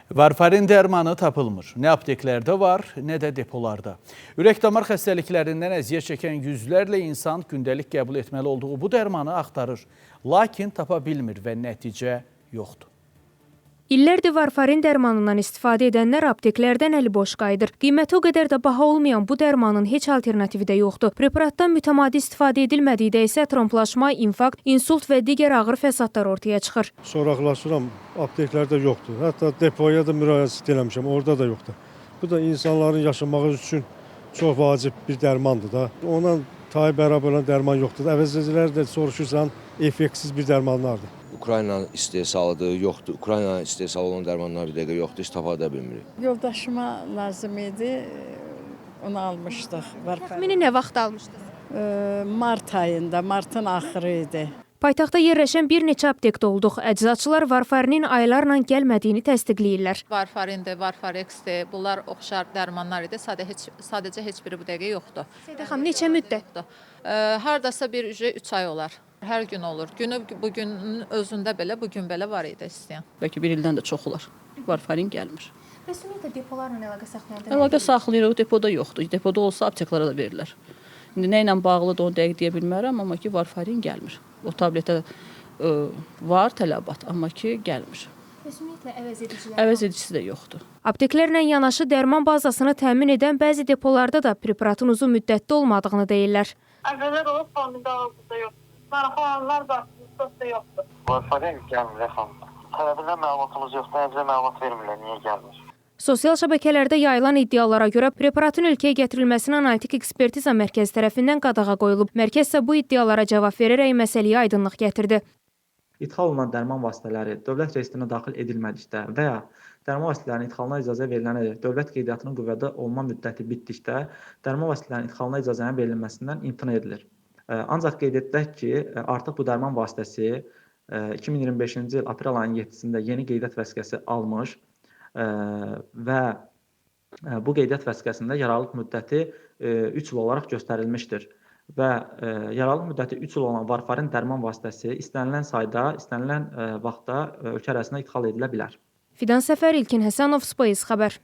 Varfarin dərmanı tapılmır. Nə apteklərdə var, nə də depolarda. Ürək-damar xəstəliklərindən əziyyət çəkən yüzlərlə insan gündəlik qəbul etməli olduğu bu dərmanı axtarır. Lakin tapa bilmir və nəticə yoxdur. İllərdir varfarin dərmanından istifadə edənlər apteklərdən əli boş qayıdır. Qiyməti o qədər də baha olmayan bu dərmanın heç alternativi də yoxdur. Preparatdan mütəmadi istifadə edilmədikdə isə tromblaşma, infarkt, insult və digər ağır fəsadlar ortaya çıxır. Soraqlaşıram, apteklərdə yoxdur. Hətta depoya da müraciət eləmişəm, orada da yoxdur. Bu da insanların yaşamağı üçün çox vacib bir dərmandır da. Ondan tayı bərabər olan dərman yoxdur. Əvəzedicilər də soruşursan, effektsiz bir dərmanlardır. Ukraynanın istehsalıdır, yoxdur. Ukraynanın istehsalı olan dərmanlar bir dəqiqə yoxdur, heç tapa da bilmirik. Yoldaşıma lazım idi, onu almışdıq. Varfarin. Təxmini nə vaxt almışdınız? Mart ayında, martın axırı idi. Paytaxtda yerləşən bir neçə aptekdə olduq. Əczaçılar varfarinin aylarla gəlmədiyini təsdiqləyirlər. Varfarindir, Varfareksdir, bunlar oxşar dərmanlar idi. Sadəcə heç biri bu dəqiqə yoxdur. Səidə xanım, neçə müddət? Yoxdur. Hardasa bir 3 ay olar. Hər gün olur. Günü bugünün özündə belə, bu gün belə var idi istəyən. Bəlkə bir ildən də çox olar. Varfarin gəlmir. Bəs ümumiyyətlə depolarla əlaqə saxlayanda Əlaqə saxlayırıq, depoda yoxdur. Depoda olsa apteklara da verirlər. İndi nə ilə bağlıdır onu dəqiq deyə bilmərəm, amma ki varfarin gəlmir. O tabletə var tələbat, amma ki gəlmir. Bəs ümumiyyətlə əvəz edicilər? Əvəz edicisi də yoxdur. Apteklərlə yanaşı dərman bazasını təmin edən bəzi depolarda da preparatın uzun müddətli olmadığını deyirlər. Əvvəllər olub, indi hal-hazırda yoxdur. Maraqlı olanlar var, stokda yoxdur. Varfarin gəlmir əfəndim. Tələbindən məlumatımız yoxdur, bizə məlumat vermirlər, niyə gəlmir. Sosial şəbəkələrdə yayılan iddialara görə preparatın ölkəyə gətirilməsinə Analitik Ekspertiza Mərkəzi tərəfindən qadağa qoyulub. Mərkəz isə bu iddialara cavab verərək məsələyə aydınlıq gətirdi. İdxal olunan dərman vasitələri dövlət reyestrinə daxil edilmədikdə və ya dərman vasitələrinin idxalına icazə verilənədək dövlət qeydiyyatının qüvvədə olma müddəti bitdikdə dərman vasitələrinin idxalına icazənin verilməsindən imtina edilir. Ancaq qeyd edək ki, artıq bu dərman vasitəsi 2025-ci il aprel ayının 7-sində yeni qeydiyyat vəsiqəsi almış və bu qeydiyyat vəsiqəsində yararlılıq müddəti 3 il olaraq göstərilmişdir və yararlılıq müddəti 3 il olan varfarin dərman vasitəsi istənilən sayda, istənilən vaxtda ölkə ərazisində idxal edilə bilər. Fidan Səfər, İlkin Həsənov, Space xəbər.